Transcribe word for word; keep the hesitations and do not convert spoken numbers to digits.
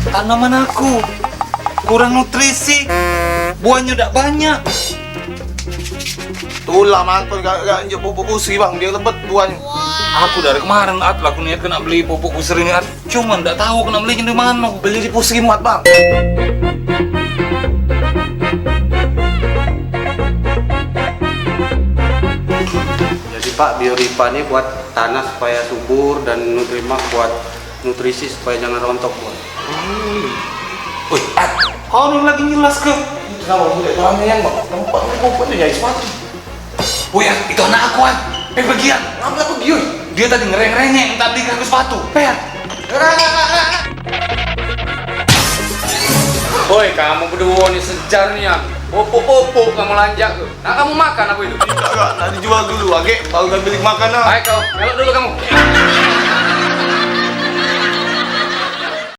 Tanaman aku kurang nutrisi, buahnyo dak banyak. Tulah mantun gak gak njuk pupuk pusri, Bang, biar lebet buahnyo. Aku dari kemarin, At, lah aku niat kena beli pupuk pusri ni, At. Cuman dak tahu kena beli di mana. Beli di pusri muat, Bang. Jadi, Pak, bioripa ni buat tanah supaya subur dan nutrimak buat nutrisi supaya jangan rontok, Bos. Woi, At, kau ni lagi ngilas ke? Kenapa budak tuanya yang, Bang? Tempat ni pokoknya nyai sepatu. Woi, At, itu anak aku, At. Eh, pergi, At. Ngapa pergi, oi? Dia tadi ngereng-rengek minta beli aku sepatu. Pet. Woi, kamu berdua ni sejarnya. Pupuk-pupuk kamu lanjak tu. Nak kamu makan apa itu? Tidak, Kak. Nak dijual dulu, agek. Baru kami beli makanan. Baik, kau. Melok dulu kamu.